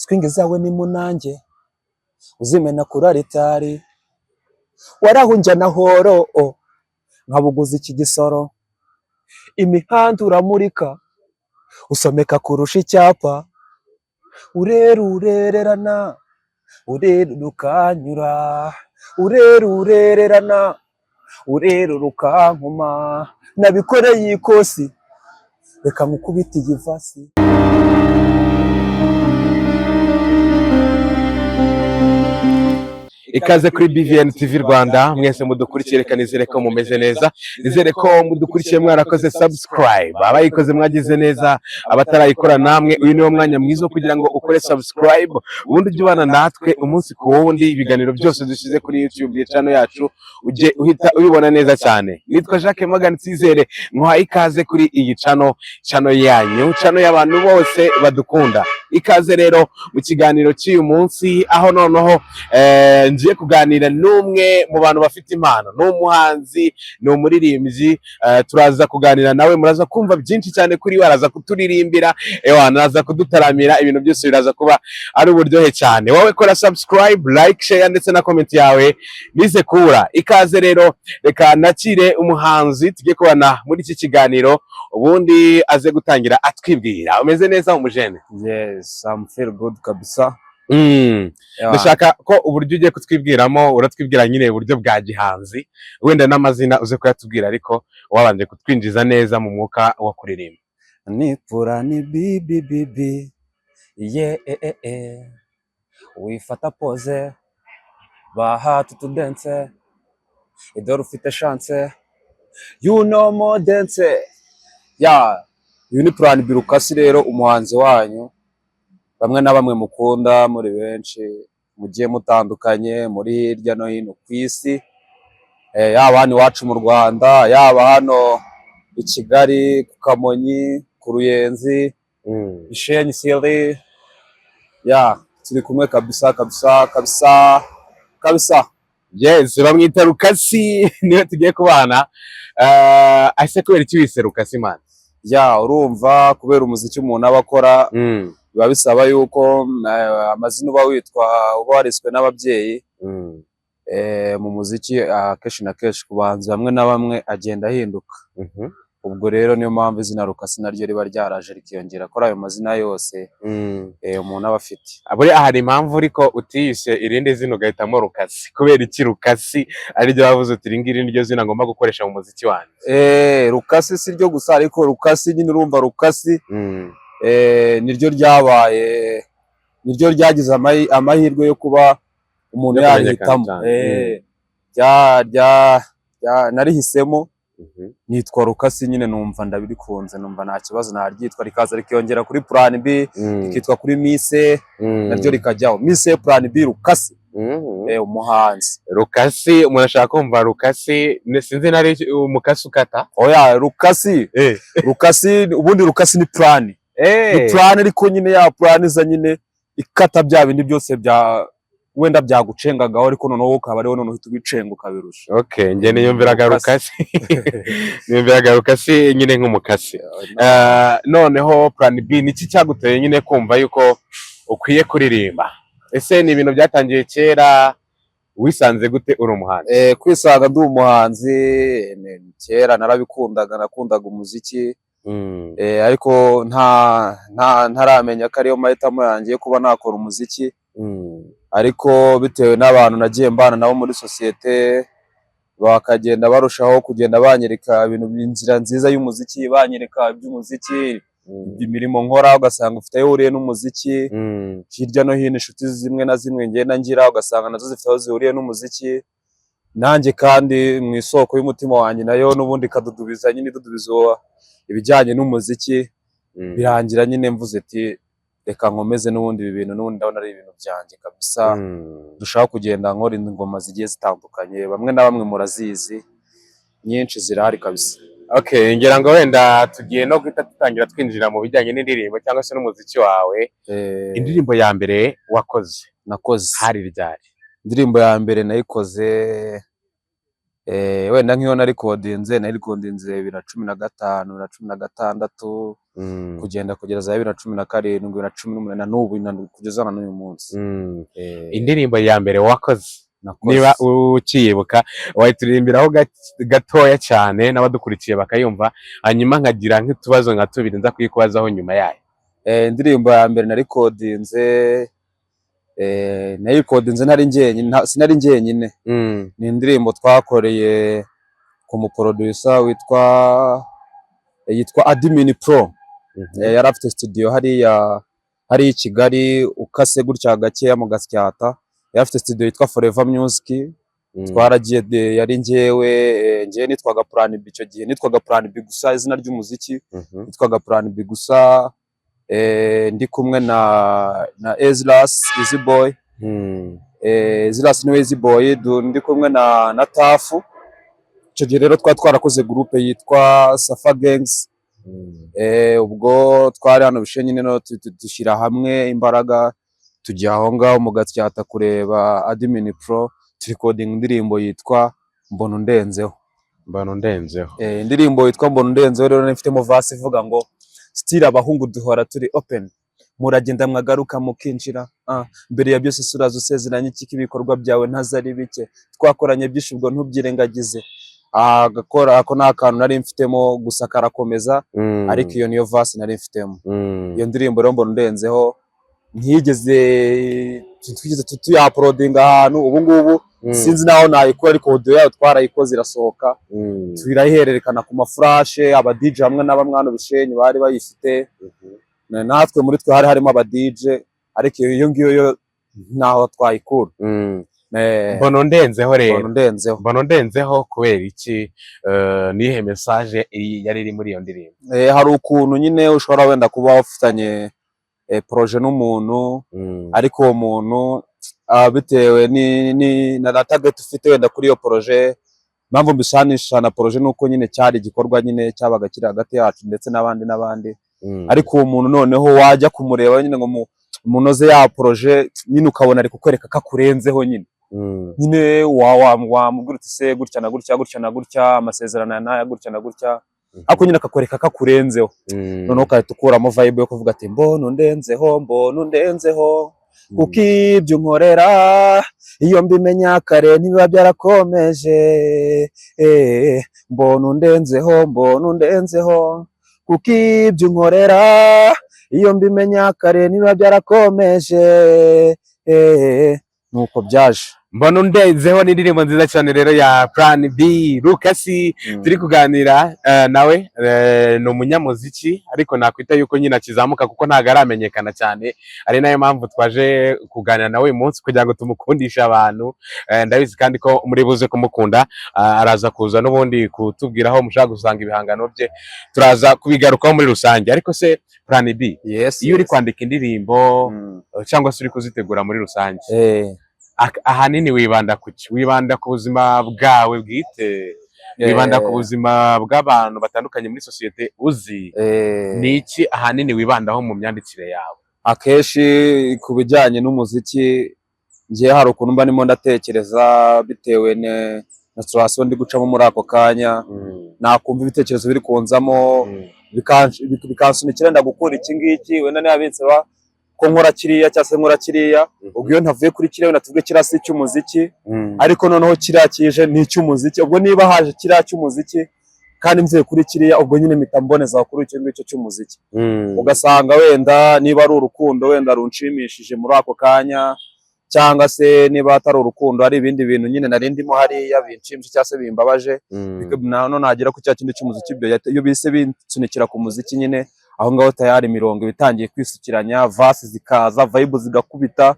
Swing zawe ni munange, uzimena kuri aritari. Warahunjya na horo o, nkabuguza iki gisoro. Imihanda uramurika, usomeka kurusha icyapa. Urera urererana, urera ukanyura, urera urererana, urera ukankoma. Nabikoreye ikosi, reka nkukubite iyi verse. Ikaze kuri BVN TV Rwanda, mwese mudukurikiye, reka nizere ko mumeze neza, nizere ko mudukurikiye mwarakoze subscribe. Abayikoze mwagize neza, abatarayikora namwe uyu niwo mwanya mwiza wo kugira ngo ukore subscribe, ubundi ujye ubana natwe umunsi ku wundi. Ibiganiro byose dushyize kuri YouTube channel yacu ujye uhita ubibona neza cyane. Nitwa Jacques Magan Tsizere, nkuhaye ikaze kuri iyi channel yanyu, channel y'abantu bose badukunda. Ikaze rero mu kiganiro cy'uyu munsi, aho noneho ngiye kuganira n'umwe mu bantu bafite impano. Ni umuhanzi, ni umuririmbyi. Turaza kuganira nawe, muraza kumva byinshi cyane kuri we. Araza kuturirimbira, ewa araza kudutaramira, ibintu byose biraza kuba ari uburyohe cyane. Wowe kora subscribe, like, share ndetse na comment yawe nize kubura. Ikaze rero, reka nakire umuhanzi tugiye kubana muri iki kiganiro, ubundi aze gutangira atwibwira. Umeze neza, umujene? Yes, I'm feel good kabisa. Yeah. Ndashaka ko uburyo ugiye kutwibwiramo, uratwibwira nyine uburyo bwa gihanzi, wenda n'amazina uze kuyatubwira, ariko wabanje kutwinjiza neza mu mwuka wo kuririmba. Ni plan B B B B ye e e e, wifata pose bahata utudance, idore ufite chance, you know more dance. Ya, uyu ni Plan B Rukasi rero, umuhanzi wanyu bamwe na bamwe mukunda muri benshi mugiye mutandukanye muri hirya no hino ku isi, yaba hano iwacu mu Rwanda, yaba hano i Kigali, ku Kamonyi, ku Ruyenzi, Bishenyi Siri. Ya, turi kumwe kabisa kabisa kabisa kabisa. Yes, bamwita Rukasi, niwe tugiye kubana. Ese kubera iki wise Rukasi, man? Ya, urumva kubera umuziki umuntu aba akora, biba bisaba yuko amazina uba witwa, uba wariswe n'ababyeyi, mu muziki akenshi na kenshi ku bahanzi bamwe na bamwe agenda ahinduka. Ubwo rero niyo mpamvu izina Rukasi naryo riba ryaraje rikiyongera kuri ayo mazina yose umuntu aba afite. Buriya hari impamvu ariko utiyise irindi zina ugahitamo Rukasi. Kubera iki Rukasi ariryo wavuze uti iri ngiri niryo zina ngomba gukoresha mu muziki wanjye? Rukasi si ryo gusa, ariko Rukasi nyine, urumva Rukasi niryo ryabaye, niryo ryagize amahirwe yo kuba umuntu Yo kumenyekana yarihitamo. cyane. Narihisemo nitwa Rukasi nyine, numva ndabikunze, numva nta kibazo naryitwa, rikaza rikiyongera kuri Plan B, rikitwa kuri Mise, naryo rikajyaho Mise Plan B Rukasi, umuhanzi. Rukasi, umuntu ashaka kumva Rukasi, sinzi nari umukasi ukata. Oya, Rukasi, Rukasi ubundi, Rukasi ni plan, ni plan, ariko nyine ya plan iza nyine ikata bya bindi byose bya wenda byagucengagaho, ariko noneho ukaba ariwo noneho uhita ubicenga ukabirusha. Okay, njye niyumviraga Rukasi. Rukasi, niyumviraga Rukasi nyine nk'umukasi. Noneho Plan B, niki cyaguteye nyine kumva yuko ukwiye kuririmba? Ese ni ibintu byatangiye kera? Wisanze gute uri umuhanzi? Kwisanga ndi umuhanzi ni kera narabikundaga, nakundaga umuziki, ariko nta ntaramenya ko ariyo mahitamo yanjye yo kuba nakora umuziki. Ariko bitewe n'abantu nagiye mbana nabo muri sosiyete, bakagenda barushaho kugenda banyereka ibintu, inzira nziza y'umuziki, banyereka iby'umuziki, imirimo nkora ugasanga ufite aho ihuriye n'umuziki, hirya no hino inshuti zimwe na zimwe ngenda ngira ugasanga nazo zifite aho zihuriye n'umuziki. Nanjye kandi mu isoko y'umutima wanjye nayo n'ubundi ikadudubiza nyine, idudubiza ibijyanye n'umuziki, birangira nyine mvuze ati reka nkomeze n'ubundi ibi bintu, n'ubundi ndabona ari ibintu byanjye kabisa. Dushaka kugenda nkora ingoma zigiye zitandukanye, bamwe na bamwe murazizi, nyinshi zirahari kabisa. Okay, ngira ngo wenda tugiye no guhita dutangira twinjira mu bijyanye n'indirimbo cyangwa se n'umuziki wawe. Indirimbo ya mbere wakoze Nakoze hari ryari? Indirimbo ya mbere nayikoze, wenda nk'iyo narikodinze 2015, 2016. Kugenda kugera za 2017, 2018, na n'ubu kugeza na n'uyu munsi. Indirimbo ya mbere wakoze, Nakoze. niba ukiyibuka, wayituririmbiraho gatoya cyane n'abadukurikiye bakayumva, hanyuma nkagira nk'utubazo nka tubiri nza kuyikubazaho nyuma yayo. Indirimbo ya mbere narikodinze, nayikodinze ntari njyenyine, sinari njyenyine. Ni indirimbo twakoreye ku muproducer yitwa Admin Pro. Yari afite studio hariya i Kigali, ukase gutya gakeya mu Gasyata. Yari afite studio yitwa Forever Music. Twaragiye, yari njyewe, njyewe nitwaga Plan B icyo gihe, nitwaga Plan B gusa, izina ry'umuziki. Nitwaga Plan B gusa, ndi kumwe na Ezras Easy Boy. Ezras niwe Easy Boy, ndi kumwe na Tafu. Icyo gihe rero twari twarakoze groupe yitwa Safa Gangs. Ubwo twari hano Bishenyi nyine, no dushyira hamwe imbaraga, tujya aho ngaho mu Gasyata kureba Admin Pro, turikodinga indirimbo yitwa Mbona Undenzeho. Mbona Undenzeho. Indirimbo yitwa Mbona Undenzeho rero nifitemo verse ivuga ngo: "Still abahungu duhora turi open, muragenda mwagaruka mukinjira. Mbere ya byose suraza usezeranye iki ko ibikorwa byawe ntazari bike, twakoranye byinshi, ubwo ntubyirengagize." Gakora ako ni akantu nari mfitemo gusa karakomeza, ariko iyo niyo verse nari mfitemo. Iyo ndirimbo rero Mbona Undenzeho ntiyigeze, twigeze tuyauploadinga ahantu ubu ngubu. Sinzi naho nayikora, ariko audio yayo twarayikoze irasohoka, turayihererekana ku maflash. Aba DJ hamwe na bamwe hano Bishenyi bari bayifite. Natwe muri twe hari harimo aba DJ, ariko iyo ngiyo yo ntaho twayikura. Mbona Undenzeho rero. Mbona Undenzeho. Mbona Undenzeho kubera iki? Nihe message yari iri muri iyo ndirimbo? Hari ukuntu nyine ushobora wenda kuba ufitanye projet n'umuntu, ariko uwo muntu, bitewe na target ufite wenda kuri iyo projet. Impamvu mbisanisha na projet nuko nyine cyari igikorwa nyine cyabaga kiri hagati yacu ndetse n'abandi n'abandi, ariko uwo muntu noneho wajya kumureba nyine ngo munoze ya projet nyine, ukabona ari kukwereka ko akurenzeho nyine. Nyine wamubwira uti: "Se gutya na gutya, gutya na gutya, amasezerano aya n'aya, gutya na gutya," ariko nyine akakwereka ko akurenzeho. Noneho ugahita ukuramo vibe yo kuvuga ati: "Mbona undenzeho, mbona undenzeho, kuko ibyo unkorera iyo mbimenya kare ntibiba byarakomeje. Mbona undenzeho, mbona undenzeho, kuko ibyo unkorera iyo mbimenya kare ntibiba byarakomeje." Nuko byaje. Mbona Undenzeho ni indirimbo nziza cyane rero ya Plan B Lucas. Turi kuganira nawe, ni umunyamuziki, ariko nakwita yuko nyine akizamuka kuko ntabwo aramenyekana cyane, ari nayo mpamvu twaje kuganira nawe uyu munsi kugira ngo tumukundishe abantu. Ndabizi kandi ko muri buze kumukunda. Araza kuza n'ubundi kutubwira aho mushaka gusanga ibihangano bye, turaza kubigarukaho muri rusange. Ariko se Plan B, Yes. iyo uri kwandika indirimbo cyangwa se uri kuzitegura muri rusange, ahanini wibanda ku ki? Wibanda ku buzima bwawe bwite? Wibanda ku buzima bw'abantu batandukanye muri sosiyete uzi? Ni iki ahanini wibandaho mu myandikire yawe? Akenshi ku bijyanye n'umuziki, ngiye hari ukuntu mba ndimo ndatekereza bitewe na situation ndi gucamo muri ako kanya, nakumva ibitekerezo biri kunzamo, bikansunikira wenda gukora iki ngiki, wenda niba binsaba ko nkora kiriya cyangwa se nkora kiriya. Ubwo iyo ntavuye kuri kiriya, wenda tuvuge kiriya si icy'umuziki, ariko noneho kiriya kije ni icy'umuziki. Ubwo niba haje kiriya cy'umuziki kandi mvuye kuri kiriya, ubwo nyine mpita mboneza kuri icyo ngicyo cy'umuziki. Ugasanga wenda niba ari urukundo wenda runshimishije muri ako kanya, cyangwa se niba atari urukundo, ari ibindi bintu nyine nari ndimo hariya binshimishije cyangwa se bimbabaje, nano nagera ku cya kindi cy'umuziki, ibyo iyo bise binsunikira ku muziki nyine, aho ngaho tayari imirongo iba itangiye kwisukiranya, verse zikaza, vibe zigakubita,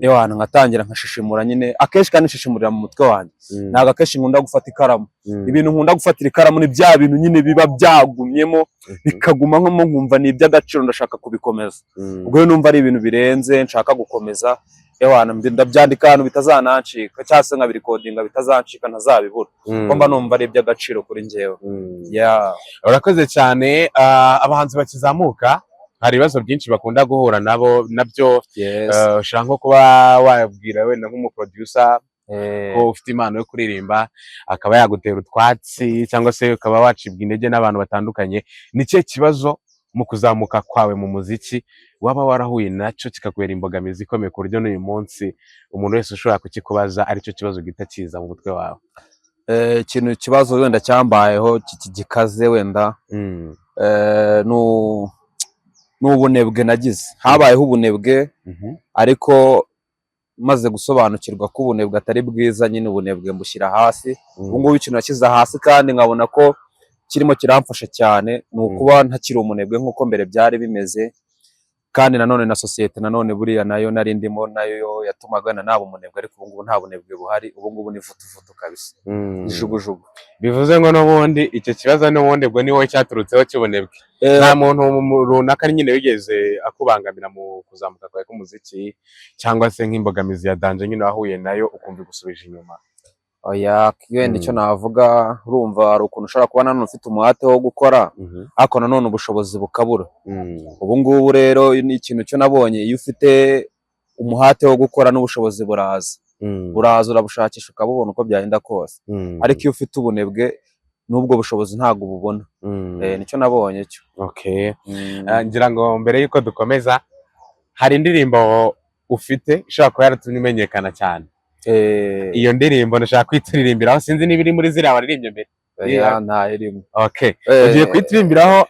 iyo hantu nkatangira nkashishimura nyine. Akenshi kandi nshishimurira mu mutwe wanjye, ntabwo akenshi nkunda gufata ikaramu. Ibintu nkunda gufatira ikaramu ni bya bintu nyine biba byagumyemo, bikaguma nko nkumva ni iby'agaciro, ndashaka kubikomeza. Ubwo rero numva ari ibintu birenze nshaka gukomeza, ewana ndabyandika ahantu bitazanancika, cyangwa se nkabirikodinga bitazancika, ntazabibura, kuko mba numva ari iby'agaciro kuri njyewe. Yeah. Urakoze cyane. Abahanzi bakizamuka hari ibibazo byinshi bakunda guhura nabo nabyo. Ushobora nko kuba wabwira wenda nk'umuproducer ko ufite impano yo kuririmba, akaba yagutera utwatsi, cyangwa se ukaba wacibwa intege n'abantu batandukanye. Ni cyo kibazo Mu kuzamuka kwawe mu muziki, waba warahuye nacyo kikakubera imbogamizi ikomeye, ku buryo n'uyu munsi umuntu wese ushobora kukikubaza aricyo kibazo gihita kiza mu mutwe wawe? Ikintu, ikibazo wenda cyambayeho gikaze wenda ni ubunebwe nagize. Habayeho ubunebwe, ariko maze gusobanukirwa ko ubunebwe atari bwiza nyine, ubunebwe mbushyira hasi. Ubu ngubu ikintu nashyize hasi kandi nkabona ko kirimo kiramfasha cyane ni ukuba ntakiri umunebwe nk'uko mbere byari bimeze. Kandi nanone na sosiyete nanone buriya nayo nari ndimo nayo yatumaga na naba umunebwe, ariko ubu ngubu nta bunebwe buhari. Ubu ngubu ni vutuvutu kabisa, ijugujugu. Bivuze ngo n'ubundi icyo kibazo n'ubundi ubwo ni wowe cyaturutseho cy'ubunebwe? Nta muntu runaka nyine wigeze akubangamira mu kuzamuka kwawe k'umuziki, cyangwa se nk'imbogamizi ya danger nyine wahuye nayo ukumva igusubije inyuma? Oya, wenda icyo navuga, urumva hari ukuntu ushobora kuba nanone ufite umuhate wo gukora, ariko nanone ubushobozi bukabura. Ubu ngubu rero ni ikintu cyo nabonye: iyo ufite umuhate wo gukora, n'ubushobozi buraza. Buraza, urabushakisha ukabubona uko byagenda kose. Ariko iyo ufite ubunebwe, n'ubwo bushobozi ntabwo ububona. Nicyo nabonye cyo. Okay. Ngira ngo mbere y'uko dukomeza, hari indirimbo ufite ishobora kuba yaratumye umenyekana cyane. Iyo ndirimbo ndashaka kuyituririmbiraho, sinzi niba iri muri ziriya waririmbye mbere. Oya, ntayirimo. Okay, ugiye kuyituririmbiraho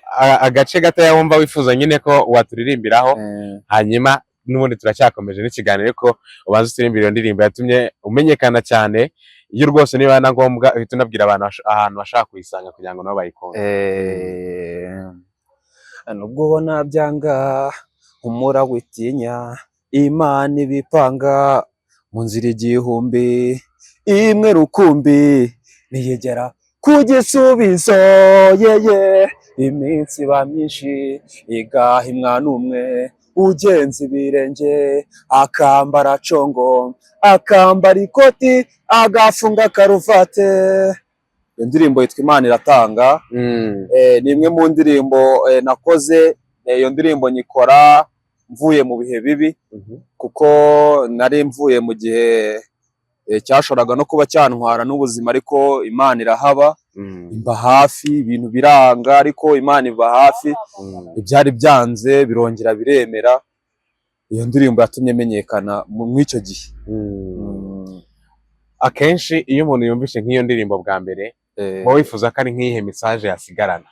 agace gatoya wumva wifuza nyine ko waturirimbiraho. Hanyuma n'ubundi turacyakomeje n'ikiganiro, ariko ubanza uturirimbire iyo ndirimbo yatumye umenyekana cyane. Iyo rwose niba na ngombwa uhita unabwira abantu ahantu bashaka kuyisanga kugira ngo nabo bayikunde. Nubwo ubona byanga, humura witinya, Imana ibipanga mu nzira igihumbi, imwe rukumbi niyegera ku gisubizo. Yeye, iminsi iba myinshi igahimwa n'umwe ugenza ibirenge, akambara congo, akambara ikoti, agafunga karuvate. Iyo ndirimbo yitwa Imana Iratanga. Ni imwe mu ndirimbo nakoze. Iyo ndirimbo nyikora mvuye mu bihe bibi, kuko nari mvuye mu gihe cyashoboraga no kuba cyantwara n'ubuzima, ariko Imana irahaba, imba hafi. Ibintu biranga, ariko Imana iba hafi. Ibyari byanze birongera biremera. Iyo ndirimbo yatumye menyekana mw'icyo gihe. Akenshi iyo umuntu yumvise nk'iyo ndirimbo bwa mbere, uba wifuza ko ari nk'iyihe message yasigarana?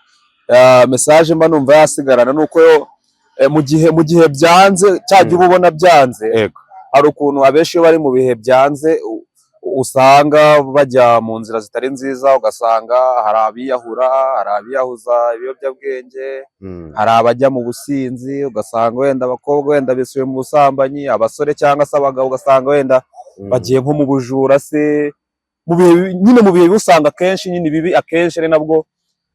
Message mba numva yasigarana nuko mu gihe byanze, cya gihe uba ubona byanze, hari ukuntu abenshi iyo bari mu bihe byanze usanga bajya mu nzira zitari nziza, ugasanga hari abiyahura, hari abiyahuza ibiyobyabwenge, hari abajya mu businzi, ugasanga wenda abakobwa wenda bisubiye mu busambanyi, abasore cyangwa se abagabo ugasanga wenda bagiye nko mu bujura se. Mu bihe nyine, mu bihe bibi usanga akenshi nyine ibibi akenshi ari nabwo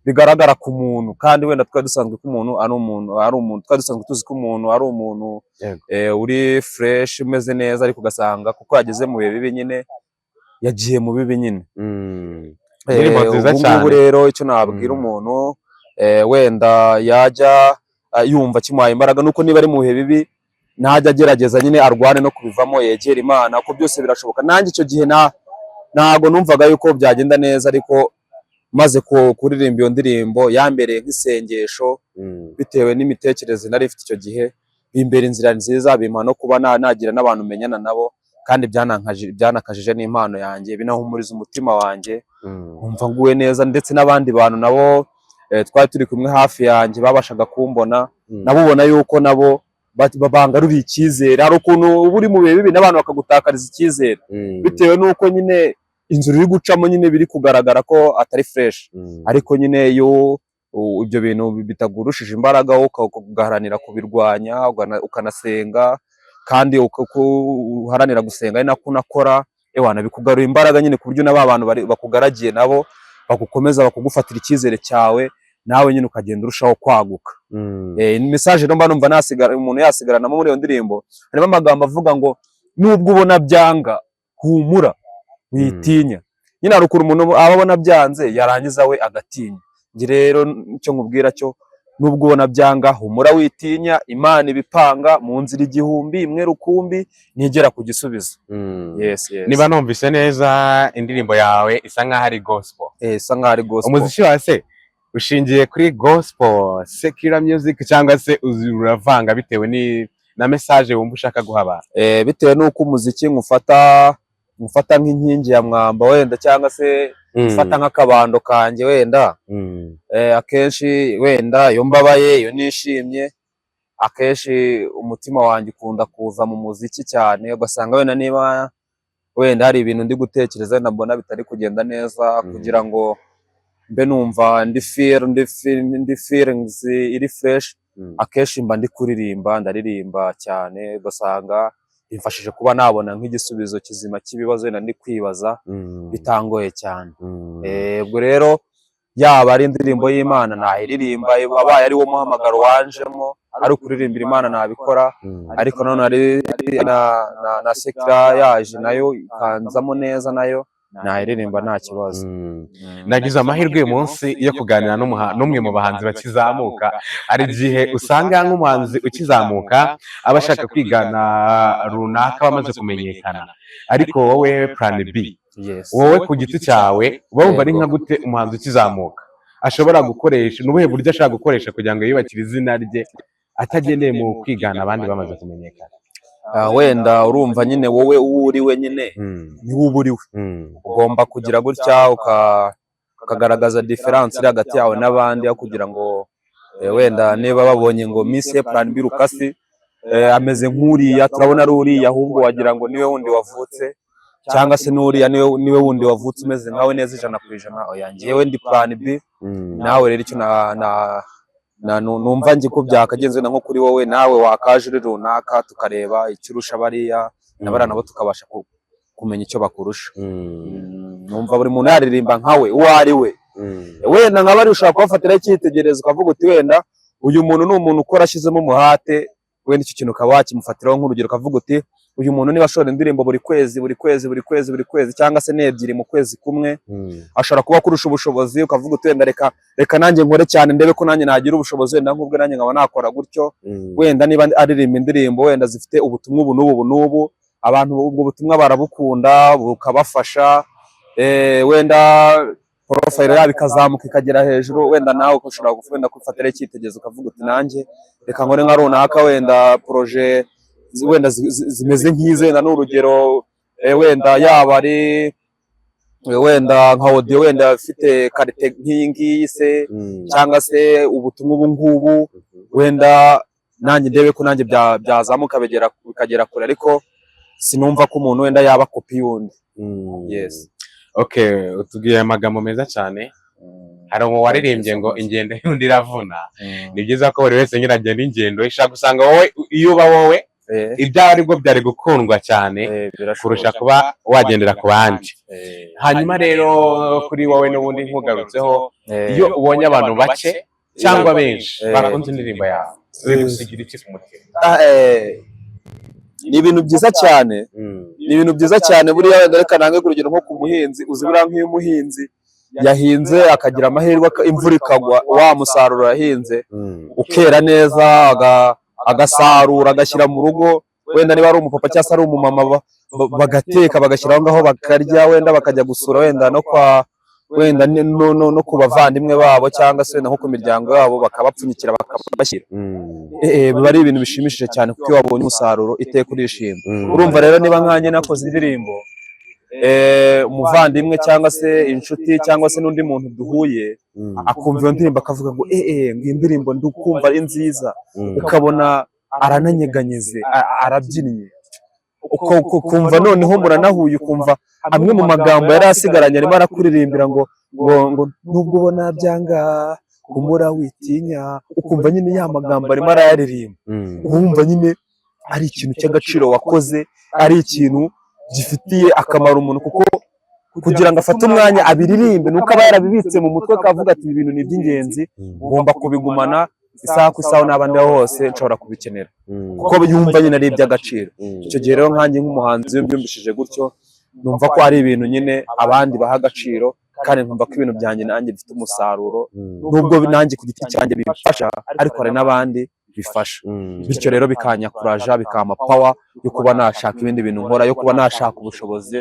bigaragara ku muntu. Kandi wenda twari dusanzwe ko umuntu ari umuntu, twari dusanzwe tuzi ko umuntu ari umuntu uri fresh, umeze neza, ariko ugasanga kuko yageze mu bihe bibi nyine, yagiye mu bibi nyine. Indirimbo nziza Ubu ngubu cyane. rero icyo nabwira umuntu wenda yajya yumva kimuhaye imbaraga, nuko niba ari mu bihe bibi ntajya agerageza nyine arwane no kubivamo, yegera Imana, ko byose birashoboka. Nanjye icyo gihe ntago numvaga yuko byagenda neza, ariko maze kuririmba iyo ndirimbo yambereye nk'isengesho, bitewe n'imitekerereze nari mfite icyo gihe, bimbera inzira nziza, bimpa no kuba nagira n'abantu menyana nabo, kandi byanakajije n'impano yanjye, binahumuriza umutima wanjye, nkumva nguwe neza. Ndetse n'abandi bantu nabo twari turi kumwe hafi yanjye babashaga kumbona, nabo ubona yuko nabo bangaruriye icyizere. Hari ukuntu uba uri mu bihe bibi n'abantu bakagutakariza icyizere, bitewe n'uko nyine inzira uri gucamo nyine biri kugaragara ko atari fresh. Ariko nyine iyo ibyo bintu bitagurushije imbaraga, wowe ugaharanira kubirwanya, ukanasenga, kandi uko uharanira gusenga ari nako unakora, ewana bikugarura imbaraga nyine, ku buryo na ba bantu bakugaragiye nabo bagukomeza, bakugufatira icyizere cyawe, nawe nyine ukagenda urushaho kwaguka. Message rero mba numva nasigara, umuntu yasigaranamo muri iyo ndirimbo, harimo amagambo avuga ngo nubwo ubona byanga, humura witinya. Nyine hari ukuntu umuntu aba abona byanze, yarangiza we agatinya. Njye rero icyo nkubwira cyo, nubwo ubona byanga, humura witinya, Imana ibipanga mu nzira igihumbi, imwe rukumbi ntigera ku gisubizo. Yes. Niba numvise neza, indirimbo yawe isa nkaho ari gospel? Isa nkaho ari gospel. Umuziki wawe se Ushingiye kuri gospel, secular music, cyangwa se uravanga bitewe na message wumva ushaka guha abantu? Bitewe n'uko umuziki nkufata nk'inkingi ya mwamba wenda, cyangwa se mfata nk'akabando kanjye wenda. Akenshi wenda iyo mbabaye, iyo nishimye, akenshi umutima wanjye ukunda kuza mu muziki cyane. Ugasanga wenda niba wenda hari ibintu ndi gutekereza, wenda mbona bitari kugenda neza, kugira ngo mbe numva ndi feelings iri fresh, akenshi mba ndi kuririmba, ndaririmba cyane, ugasanga bimfashije kuba nabona nk'igisubizo kizima cy'ibibazo wenda ndi kwibaza bitangoye cyane. Ubwo rero yaba ari indirimbo y'Imana nayiririmba, abaye ari wo muhamagaro wanjemo, ari ukuririmbira Imana nabikora. Ariko none hari na secular yaje nayo ikanzamo neza, nayo nayiririmba nta kibazo. Nagize amahirwe uyu munsi yo kuganira n'umwe mu bahanzi bakizamuka. Hari igihe usanga nk'umuhanzi ukizamuka aba ashaka kwigana runaka bamaze kumenyekana, ariko wowe Plan B, wowe ku giti cyawe uba wumva ari nka gute umuhanzi ukizamuka ashobora gukoresha, ni ubuhe buryo ashobora gukoresha kugira ngo yiyubakire izina rye atagendeye mu kwigana abandi bamaze kumenyekana? Wenda urumva nyine wowe uwo uri we nyine niwe uba uri we. Ugomba kugira gutya ukagaragaza différence iri hagati yawe n'abandi, aho kugira ngo wenda niba babonye ngo Miss Plan B Rukasi ameze nk'uriya, turabona ari uriya, ahubwo wagira ngo niwe wundi wavutse, cyangwa se n'uriya niwe wundi wavutse umeze nkawe neza 100%. Oya, njyewe ndi Plan B. Nawe rero icyo na numva njye ko byakagenze na nko kuri wowe, nawe wakaje uri runaka, tukareba icyo urusha bariya, na bariya nabo tukabasha kumenya icyo bakurusha. Numva buri muntu yaririmba nkawe uwo ari we. Wenda nka bari ushobora kubafatiraho icyitegererezo, ukavuga uti wenda uyu muntu ni umuntu ukora ashyizemo umuhate, wenda icyo kintu ukaba wakimufatiraho nk'urugero, ukavuga uti uyu muntu niba ashora indirimbo buri kwezi, buri kwezi, buri kwezi, buri kwezi, cyangwa se n'ebyiri mu kwezi kumwe, ashobora kuba akurusha ubushobozi, ukavuga uti wenda reka nanjye nkore cyane, ndebe ko nanjye nagira ubushobozi wenda nk'ubwo, nanjye nkaba nakora gutyo. Wenda niba aririmba indirimbo wenda zifite ubutumwa ubu n'ubu ubu n'ubu, abantu ubwo butumwa barabukunda, bukabafasha, wenda profile yabo ikazamuka ikagera hejuru, wenda nawe ushobora wenda kufatiraho icyitegererezo, ukavuga uti nanjye reka nkore nka runaka, wenda projet wenda zimeze nk'izi, wenda ni urugero, wenda yaba ari wenda nka audio wenda ifite qualité nk'iyi ngiyi se, cyangwa se ubutumwa ubu ngubu, wenda nanjye ndebe ko nanjye byazamuka bikagera kure. Ariko sinumva ko umuntu wenda yaba kopi y'undi. Yes. Okay, utubwiye amagambo meza cyane. Hari umu waririmbye ngo ingendo y'undi iravuna. Ni byiza ko buri wese nyine agenda ingendo ishaka. Usanga wowe iyo uba wowe, ibyawe aribwo byari gukundwa cyane Birashoboka. kurusha kuba wagendera ku bandi. Hanyuma rero kuri wowe n'ubundi nkugarutseho, iyo ubonye abantu bake cyangwa benshi bakunze indirimbo yawe, bigusigira iki ku mutima? Ni ibintu byiza cyane, ni ibintu byiza cyane. Buriya wenda reka nange urugero nko ku muhinzi. Uzi buriya nk'iyo umuhinzi yahinze akagira amahirwe imvura ikagwa, wa musaruro yahinze ukera neza, agasarura agashyira mu rugo, wenda niba ari umupapa cyangwa se ari umumama, bagateka bagashyira aho ngaho bakarya, wenda bakajya gusura wenda no kwa wenda no ku bavandimwe babo, cyangwa se wenda nko ku miryango yabo, bakabapfunyikira bakabashyira. Biba ari ibintu bishimishije cyane, kuko iyo wabonye umusaruro iteka urishima. Urumva rero niba nkanjye nakoze indirimbo, umuvandimwe cyangwa se inshuti cyangwa se n'undi muntu duhuye akumva iyo ndirimbo akavuga ngo ngo iyi ndirimbo ndukumva ari nziza, ukabona arananyeganyeze, arabyinnye, ukumva noneho muranahuye, ukumva amwe mu magambo yari asigaranye arimo arakuririmbira ngo nubwo ubona byanga humura witinya, ukumva nyine ya magambo arimo arayaririmba, wumva nyine ari ikintu cy'agaciro wakoze, ari ikintu gifitiye akamaro umuntu, kuko kugira ngo afate umwanya abiririmbe nuko aba yarabibitse mu mutwe, akavuga ati ibi bintu ni iby'ingenzi, ngomba kubigumana, isaha ku isaha n'aba ndi hose nshobora kubikenera, kuko yumva nyine ari iby'agaciro. Icyo gihe rero nkanjye nk'umuhanzi iyo mbyumvishije gutyo, numva ko ari ibintu nyine abandi baha agaciro, kandi nkumva ko ibintu byanjye nanjye bifite umusaruro, nubwo nanjye ku giti cyanjye bimfasha, ariko hari n'abandi bifasha. Bityo rero bikanyakuraja, bikampa power yo kuba nashaka ibindi bintu nkora, yo kuba nashaka ubushobozi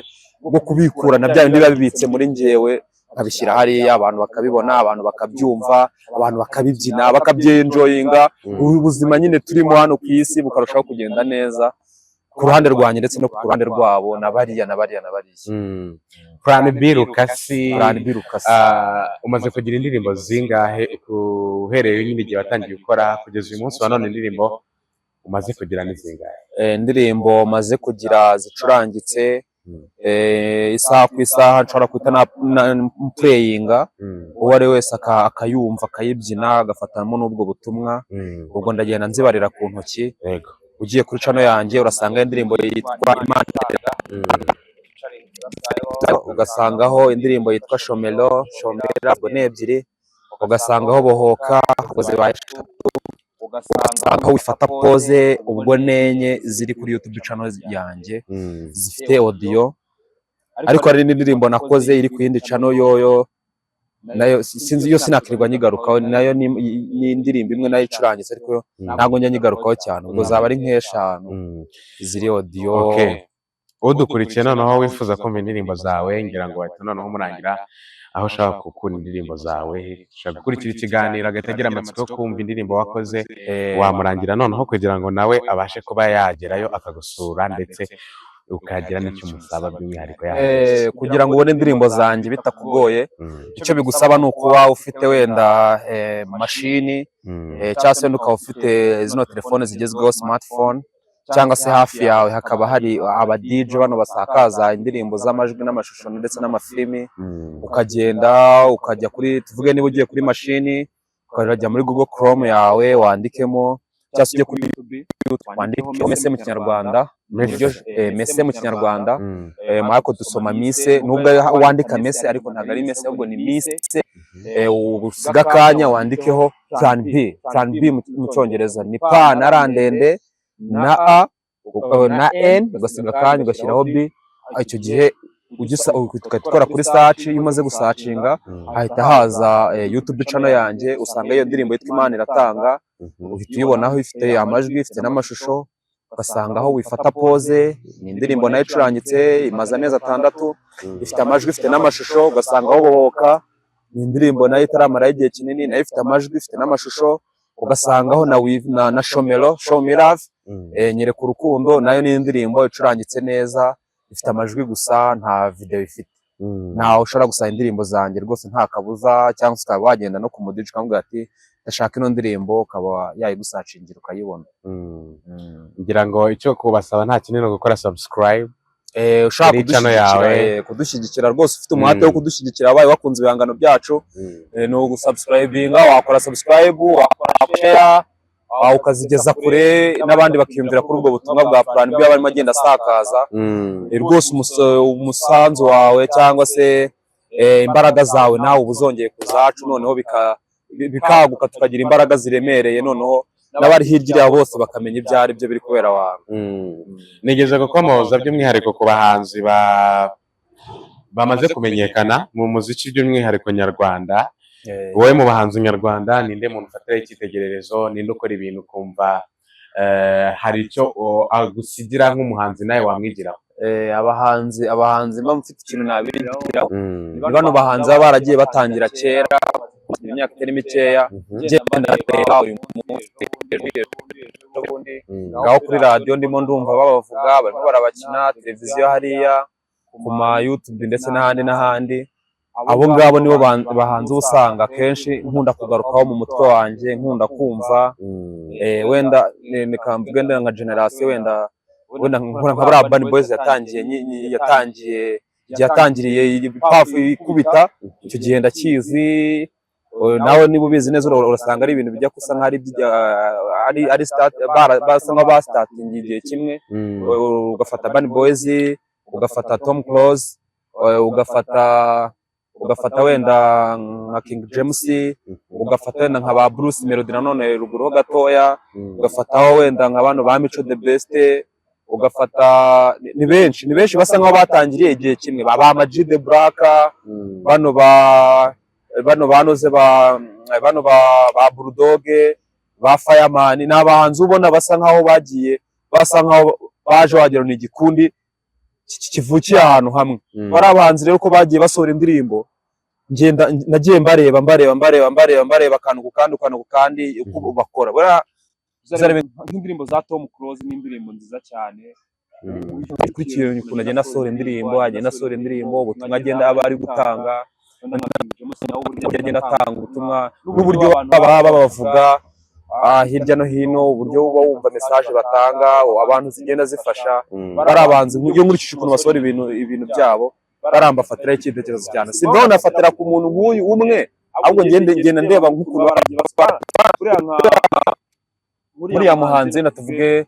bwo kubikura na bya bindi biba bibitse muri njyewe. Nkabishyira hariya, abantu bakabibona, abantu bakabyumva, abantu bakabibyina, bakabyenjoyinga. Ubu buzima nyine turimo hano ku isi bukarushaho kugenda neza ku ruhande rwanjye ndetse no ku ruhande rwabo, na bariya na bariya na bariya. Plan B Rukasi. Plan B Rukasi. Ah, umaze kugira indirimbo zingahe uhereye nyine igihe watangiye gukora kugeza uyu munsi wa none? Indirimbo umaze kugira ni zingahe? Indirimbo maze kugira zicurangitse, isaha ku isaha nshobora guhita playinga, uwo ari we wese akayumva, akayibyina, agafatamo n'ubwo butumwa. Ubwo ndagenda nzibarira ku ntoki. Ugiye kuri channel yanjye urasanga indirimbo yitwa Imana, ugasangaho indirimbo yitwa Shomero Shomera, ubwo ni ebyiri, ugasangaho Bohoka, ubwo zibaye eshatu, ugasangaho Wifata Pose, ubwo nenye ziri kuri YouTube channel yanjye zifite audio. Ariko hari n'indi ndirimbo nakoze iri ku yindi channel yoyo nayo sinzi, yo sinakirirwa nyigarukaho. Nayo ni indirimbo imwe nayo icurangitse, ariko yo ntabwo njya nyigarukaho cyane. Ubwo zaba ari nk'eshanu ziri audio. Okay. Udukurikiye noneho wifuza kumva indirimbo zawe, ngira ngo bahita noneho murangira aho ushaka gukura indirimbo zawe. Ushobora gukurikira ikiganiro agahita agira amatsiko yo kumva indirimbo wakoze. Wamurangira noneho kugira ngo nawe abashe kuba yagerayo akagusura, ndetse ukagira n'icyo umusaba by'umwihariko yahageze. Kugira ngo ubone indirimbo zanjye bitakugoye, icyo bigusaba ni ukuba ufite wenda mashini, cyangwa se wenda ukaba ufite zino telefone zigezweho, smartphone, cyangwa se hafi yawe hakaba hari aba DJ bano basakaza indirimbo z'amajwi n'amashusho ndetse n'amafilimi. Ukagenda ukajya kuri, tuvuge niba ugiye kuri mashini, ukajya muri Google Chrome yawe wandikemo, cyangwa se ujye kuri YouTube wandikemo Mese mu Kinyarwanda. Mese mu Kinyarwanda, ariko dusoma mise, nubwo wandika mese ariko ntabwo ari mese, ahubwo ni mise. Usiga akanya wandikeho Plan B. Plan B mu Cyongereza ni P na R ndende na A na N, ugasiga akanya ugashyiraho B. Icyo gihe ugahita ukora kuri search. Iyo umaze gusearchinga, hahita haza YouTube channel yanjye, usanga iyo ndirimbo yitwa Imana Iratanga, uhita uyibonaho, ifite amajwi, ifite n'amashusho. Ugasangaho Wifata Pose, ni indirimbo nayo icurangitse, imaze amezi 6, ifite amajwi, ifite n'amashusho. Ugasangaho Bohoka, ni indirimbo nayo itaramaraho igihe kinini, nayo ifite amajwi, ifite n'amashusho. Ugasangaho na Shomero, Show Me Love, Nyereka Urukundo, nayo ni indirimbo icurangitse neza, ifite amajwi gusa, nta video ifite. Ntawe ushobora gusaba indirimbo zanjye rwose nta kabuza, cyangwa se ukaba wagenda no ku mu DJ ukamubwira ati ndashaka ino ndirimbo, ukaba yayigusearchingira ukayibona. Ngira ngo icyo kubasaba nta kinini, ni ugukora subscribe Ushaka kuri channel kudushyigikira, yawe. Kudushyigikira rwose, ufite umuhate wo kudushyigikira, wabaye wakunze ibihangano byacu, ni ugusubscribinga, wakora subscribe, wakora share, ukazigeza kure n'abandi bakiyumvira kuri ubwo butumwa bwa Plan B barimo agenda asakaza. Rwose umusanzu wawe cyangwa se imbaraga zawe nawe uba uzongeye ku zacu, noneho bikaguka, tukagira imbaraga ziremereye, noneho n'abari hirya iriya bose bakamenya ibyo ari byo biri kubera abantu. Nigeze gukomoza by'umwihariko ku bahanzi bamaze kumenyekana mu muziki, by'umwihariko nyarwanda. Wowe mu bahanzi nyarwanda, ninde muntu ufatiraho icyitegererezo? Ninde ukora ibintu ukumva hari icyo agusigira nk'umuhanzi nawe wamwigiraho? Abahanzi mba mfite ikintu nabigiraho ni bano bahanzi baba baragiye batangira kera, imyaka itari mikeya. Ngenda ndeba uyu munsi, ejo bundi, ngaho kuri radiyo ndimo ndumva babavuga, barimo barabakina televiziyo hariya, ku ma YouTube ndetse n'ahandi n'ahandi. Abo ngabo nibo bahanzi uba usanga akenshi nkunda kugarukaho mu mutwe wanjye, nkunda kumva. Wenda reka mvuge wenda nka generation, wenda nka buriya Urban Boys yatangiye yatangiye igihe yatangiriye ipafu ikubita, icyo gihe ndakizi. Nawe niba ubizi neza, urasanga ari ibintu bijya gusa nk'aho ari ari start, basa nk'aho bastartingiye igihe kimwe. Ugafata Urban Boys, ugafata Tom Close, ugafata wenda nka King James, ugafata wenda nka ba Bruce Melody nanone ruguru ho gatoya, ugafataho wenda nka bano ba Mico The Best, ugafata ni benshi basa nkaho batangiriye igihe kimwe, ba Ama G The Black, bano banoze ba bano ba Bulldog, ba Fireman. Ni abahanzi ubona basa nkaho bagiye, basa nkaho baje wagira ngo ni igikundi kivukiye ahantu hamwe. Bari abahanzi rero ko bagiye basohora indirimbo. Ngenda nagiye mbareba, mbareba, mbareba, mbareba, mbareba akantu ku kandi, akantu ku kandi, uko bakora. Buriya uzarebe nk'indirimbo za Tom Close, ni indirimbo nziza cyane. Ukurikiye ukuntu agenda asohora indirimbo, agenda asohora indirimbo, ubutumwa agenda aba ari gutanga, uburyo agenda atanga ubutumwa n'uburyo baba babavuga hirya no hino, uburyo uba wumva message batanga abantu zigenda zifasha. Bari abahanzi, iyo nkurikije ukuntu basohora ibintu byabo, barambafatiraho icyitegererezo cyane. Si bwo nafatira ku muntu nk'uyu umwe, ahubwo ngende ngenda ndeba nk'ukuntu uriya muhanzi, na tuvuge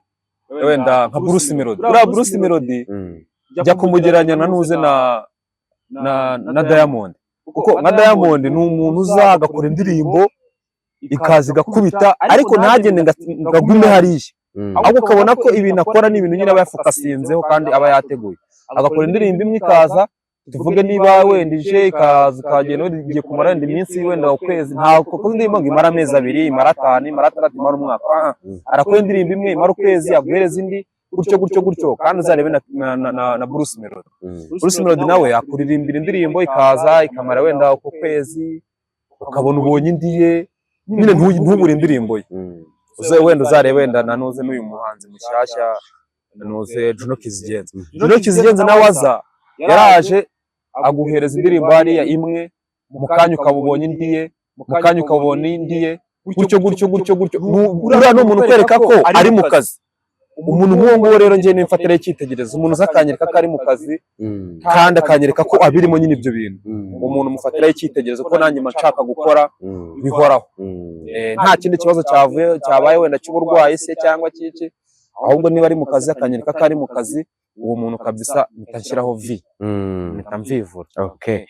wenda nka Bruce Melody. Uriya Bruce Melody jya kumugereranya na nuze na Diamond, kuko nka Diamond ni umuntu uza agakora indirimbo ikaza igakubita, ariko ntagende ngo agume hariya, ahubwo ukabona ko ibintu akora ni ibintu nyine aba yafocusinzeho kandi aba yateguye. Agakora indirimbo imwe ikaza, tuvuge niba wenda ije ikaza ikagenda wenda igiye kumara wenda iminsi, wenda ukwezi. Ntabwo kuko indirimbo ngo imara amezi 2, imara 5, imara 6, imara umwaka. Arakora indirimbo imwe imara ukwezi, aguhereza indi, gutyo gutyo gutyo. Kandi uzarebe na Bruce Melody. Bruce Melody nawe akuririmbira indirimbo ikaza ikamara wenda uko kwezi, ukabona ubonye indi ye nyine, ntubure indirimbo ye. Wenda uzarebe wenda na nuze n'uyu muhanzi mushyashya, nuze Juno Kizigenza. Juno Kizigenza nawe aza, yaraje aguhereza indirimbo hariya imwe, mu kanya ukaba ubonye indi ye, mu kanya ukaba ubonye indi ye, gutyo gutyo gutyo gutyo. Uriya ni umuntu ukwereka ko ari mu kazi. Umuntu nk'uwo nguwo rero njye nimfatiraho icyitegererezo, umuntu uza akanyereka ko ari mu kazi kandi akanyereka ko abirimo nyine ibyo bintu. Umuntu mufatiraho icyitegererezo ko nanjye mba nshaka gukora bihoraho. Nta kindi kibazo cyavuye cyabaye wenda cy'uburwayi se cyangwa cy'iki, ahubwo niba ari mu kazi akanyereka ko ari mu kazi, uwo muntu kabisa mpita nshyiraho vi, mpita mvivura. Okay.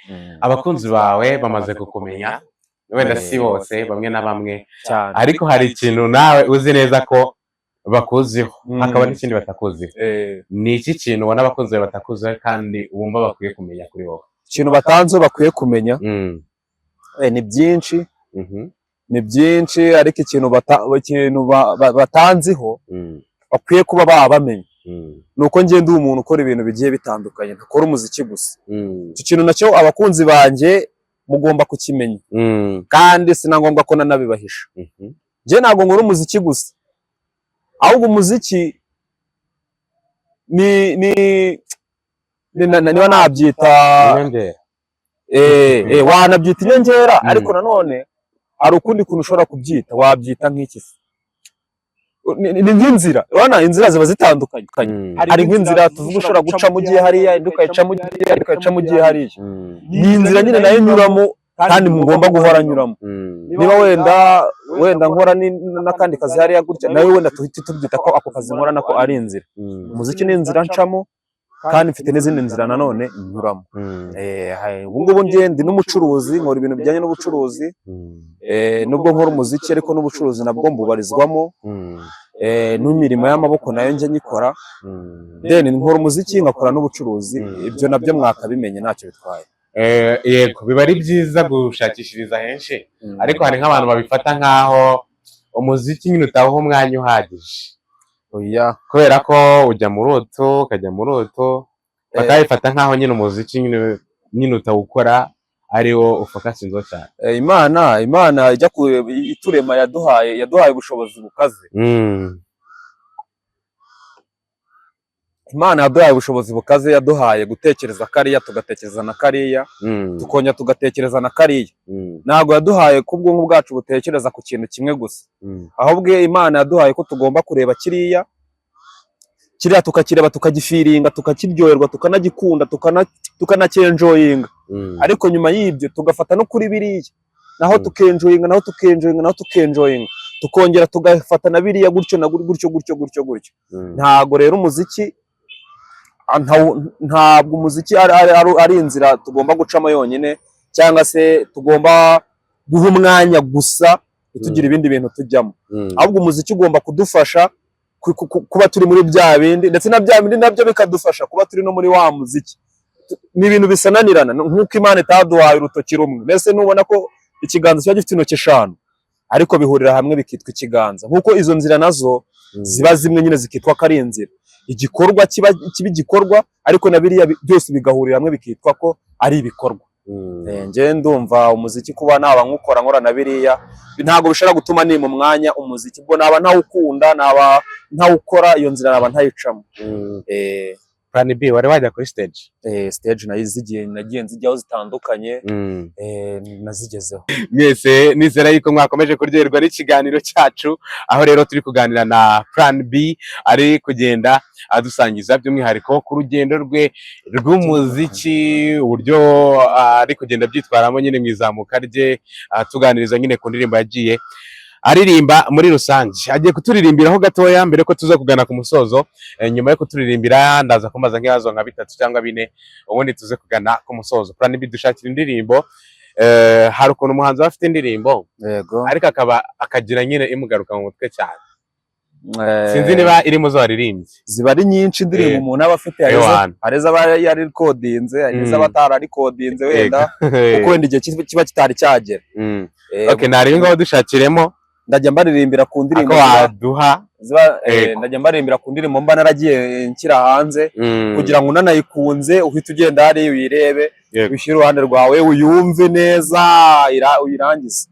Abakunzi bawe bamaze kukumenya, wenda si bose, bamwe na bamwe, Cyane. ariko hari ikintu nawe uzi neza ko bakuziho, hakaba n'ikindi batakuziho. Ni iki kintu ubona abakunzi bawe batakuziho kandi wumva bakwiye kumenya kuri wowe? Ikintu batanze bakwiye kumenya, ni byinshi, ni byinshi, ariko ikintu batanziho bakwiye kuba baba bamenya ni uko ngenda umuntu ukora ibintu bigiye bitandukanye, ntakora umuziki gusa. Icyo kintu nacyo abakunzi banjye mugomba kukimenya, kandi si na ngombwa ko nanabibahisha. Njye ntabwo nkora umuziki gusa, ahubwo umuziki ni niba nabyita Inyongera. Wanabyita inyongera, ariko nanone hari ukundi kuntu ushobora kubyita. Wabyita nk'iki se? Ni nk'inzira. Urabona inzira ziba zitandukanye. Hari nk'inzira tuvuga ushobora gucamo ugiye hariya, indi ukayicamo ugiye hariya, indi ukayicamo ugiye hariya. Ni inzira nyine nayo nyuramo kandi ngomba guhora nyuramo. Niba wenda nkora n'akandi kazi hariya gutya, nawe wenda tuhite tubyita ko ako kazi nkora nako ari inzira. Umuziki ni inzira ncamo, kandi mfite n'izindi nzira nanone nyuramo. Ubu ngubu njye ndi n'umucuruzi, nkora ibintu bijyanye n'ubucuruzi. Nubwo nkora umuziki, ariko n'ubucuruzi nabwo mbubarizwamo. N'imirimo y'amaboko nayo njya nyikora. Then nkora umuziki, nkakora n'ubucuruzi. Ibyo nabyo mwakabimenye, ntacyo bitwaye. Yego, biba ari byiza gushakishiriza henshi, ariko hari nk'abantu babifata nk'aho umuziki nyine utawuha umwanya uhagije, Oya. kubera ko ujya muri utu, ukajya muri utu, bakabifata nk'aho nyine umuziki nyine utawukora ari wo ufocusinzeho cyane. Imana ijya iturema yaduhaye ubushobozi bukaze. Imana yaduhaye ubushobozi bukaze, yaduhaye gutekereza kariya, tugatekereza na kariya, tukongera tugatekereza na kariya. Ntabwo yaduhaye ko ubwonko bwacu butekereza ku kintu kimwe gusa, ahubwo Imana yaduhaye ko tugomba kureba kiriya, kiriya tukakireba, tukagifeelinga, tukakiryoherwa, tukanagikunda, tukanacyenjoyinga. Ariko nyuma y'ibyo tugafata no kuri biriya naho, tukenjoyinga naho, tukenjoyinga naho, tukenjoyinga, tukongera tugafata na biriya, gutyo na gutyo gutyo gutyo gutyo. Ntago rero umuziki ntabwo umuziki ari inzira tugomba gucamo yonyine, cyangwa se tugomba guha umwanya gusa ntitugire ibindi bintu tujyamo, ahubwo umuziki ugomba kudufasha kuba turi muri bya bindi, ndetse na bya bindi nabyo bikadufasha kuba turi no muri wa muziki. Ni ibintu bisananirana, nk'uko Imana itaduhaye urutoki rumwe. Mbese nubona ko ikiganza kiba gifite intoki eshanu, ariko bihurira hamwe bikitwa ikiganza, nk'uko izo nzira nazo ziba zimwe nyine zikitwa ko ari inzira. Igikorwa kiba igikorwa, ariko na biriya byose bigahurira hamwe bikitwa ko ari ibikorwa. Njye ndumva umuziki kuba naba nkukora, nkora na biriya, ntabwo bishobora gutuma nima umwanya umuziki. Ubwo naba ntawukunda, naba ntawukora, iyo nzira naba ntayicamo. Plan B, wari wajya kuri stage? Stage nayo zigiye, nagiye nzijyaho zitandukanye, nazigezeho. Mwese nizera yuko mwakomeje kuryoherwa n'ikiganiro cyacu, aho rero turi kuganira na Plan B, ari kugenda adusangiza by'umwihariko ku rugendo rwe rw'umuziki, uburyo ari kugenda abyitwaramo nyine mu izamuka rye, atuganiriza nyine ku ndirimbo yagiye aririmba muri rusange. Agiye kuturirimbiraho gatoya mbere ko tuza kugana ku musozo. Nyuma yo kuturirimbira, ndaza kumubaza nk'ibibazo nka bitatu cyangwa bine, ubundi tuze kugana ku musozo. Plan B, dushakira indirimbo. Hari ukuntu umuhanzi aba afite indirimbo, ariko akaba akagira nyine imugaruka mu mutwe cyane. Sinzi niba iri mu zo waririmbye. Ziba ari nyinshi indirimbo umuntu aba afite. Hari Ewana. hari izo aba yarikodinze, hari izo aba atararikodinze wenda, kuko wenda igihe kiba kitari cyagera. Okay, ntarebe ngaho dushakiremo. Ndajya mbaririmbira ku ndirimbo Ako waduha. Ziba ndajya mbaririmbira ku ndirimbo mba naragiye nshyira hanze, kugira ngo unanayikunze uhite ugenda hariya uyirebe, ushyire iruhande rwawe, uyumve neza, uyirangize.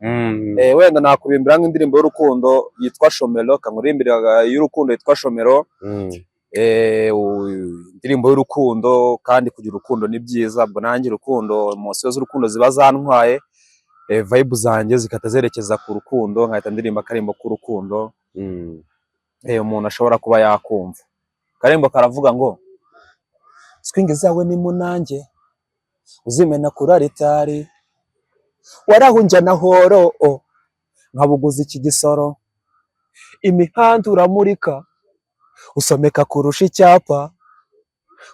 Wenda nakuririmbira nk'indirimbo y'urukundo yitwa Shomero, kankuririmbira y'urukundo yitwa Shomero. Indirimbo y'urukundo, kandi kugira urukundo ni byiza. Ubwo nanjye urukundo, emotion z'urukundo ziba zantwaye, vibe zanjye zikata zerekeza ku rukundo, nkahita ndirimba akarimbo k'urukundo umuntu ashobora kuba yakumva. Akarimbo karavuga ngo: "Swing zawe ni munange, uzimena kuri aritari, warahunjana horo o nkabuguza iki gisoro, imihanda uramurika, usomeka kurusha icyapa,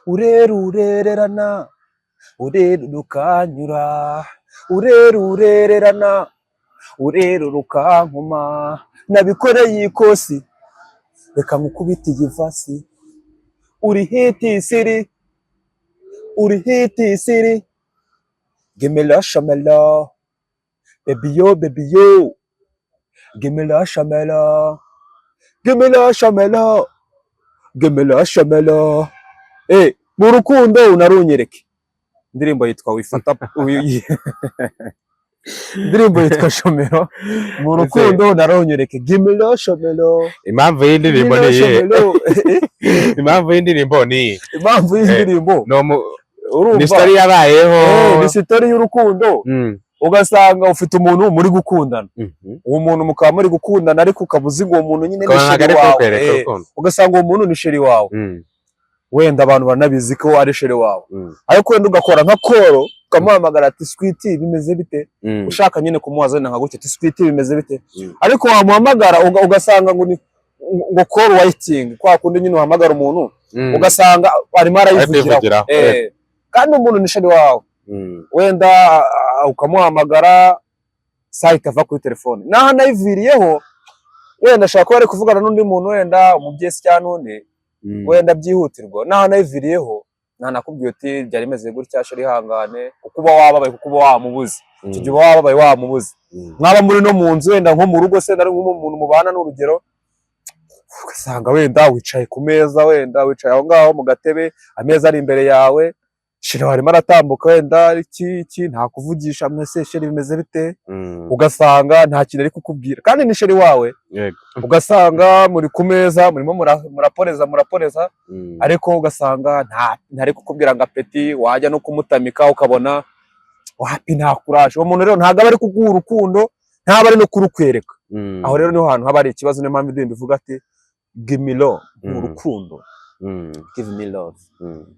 urera urererana, urera ukanyura, urera urererana, urera ukankoma, nabikoreye ikosi, reka nkukubite iyi verse, uri hit siri, uri hit siri, give me shamelo, baby yo, baby yo, give me shamelo, give me shamelo, give me shamelo." Mu rukundo unarunyereke. Indirimbo yitwa Wifata, indirimbo yitwa Shomero, mu rukundo unarunyereke, give me shamelo. Impamvu y'indirimbo ni iyihe? Shamelo. Impamvu y'indirimbo ni iyihe? Impamvu y'indirimbo, Ni urumva, ni story yabayeho? Ni story y'urukundo. Ugasanga ufite umuntu muri gukundana, uwo muntu mukaba muri gukundana, ariko ukaba uzi ngo uwo muntu nyine ni Ukabona ntabwo chéri ari wawe. kukwereka urukundo. Ugasanga uwo muntu ni chéri wawe, wenda abantu baranabizi ko ari chéri wawe, ariko wenda ugakora nka call, ukamuhamagara ati: "Sweetie, bimeze bite?" Ushaka nyine kumubaza wenda nka gutya ati: "Sweetie, bimeze bite?" Ariko wamuhamagara ugasanga ngo ni ngo "call waiting", kwa kundi nyine uhamagara umuntu ugasanga arimo arayivugiraho. Kuyivugiraho. Kandi umuntu ni chéri wawe. Wenda ukamuhamagara saa itava kuri telefone, naho anayiviriyeho, wenda ashobora kuba ari kuvugana n'undi muntu, wenda umubyeyi se cyangwa n'undi, wenda byihutirwa. Naho anayiviriyeho, ntanakubwiye uti: "Byari bimeze gutya chéri, ihangane", kuko uba wababaye, kuko uba wamubuze. Icyo gihe uba wababaye, wamubuze. Mwaba muri no mu nzu, wenda nko mu rugo se, nari nk'umuntu mubana n'urugero, ugasanga wenda wicaye ku meza, wenda wicaye aho ngaho mu gatebe, ameza ari imbere yawe, chéri arimo aratambuka, wenda iki iki, ntakuvugisha: "Mwese chéri, bimeze bite?" Ugasanga nta kintu ari kukubwira, kandi ni chéri wawe. Ugasanga muri ku meza, murimo muraporeza, muraporeza, ariko ugasanga ntari kukubwira ngo appétit. Wajya no kumutamika ukabona wapi, nta kuraje. Uwo muntu rero ntabwo aba ari kuguha urukundo, ntaba ari no kurukwereka. Aho rero niho hantu haba hari ikibazo. Niyo mpamvu indirimbo ivuga ati: "Give me love", mu rukundo, give me love,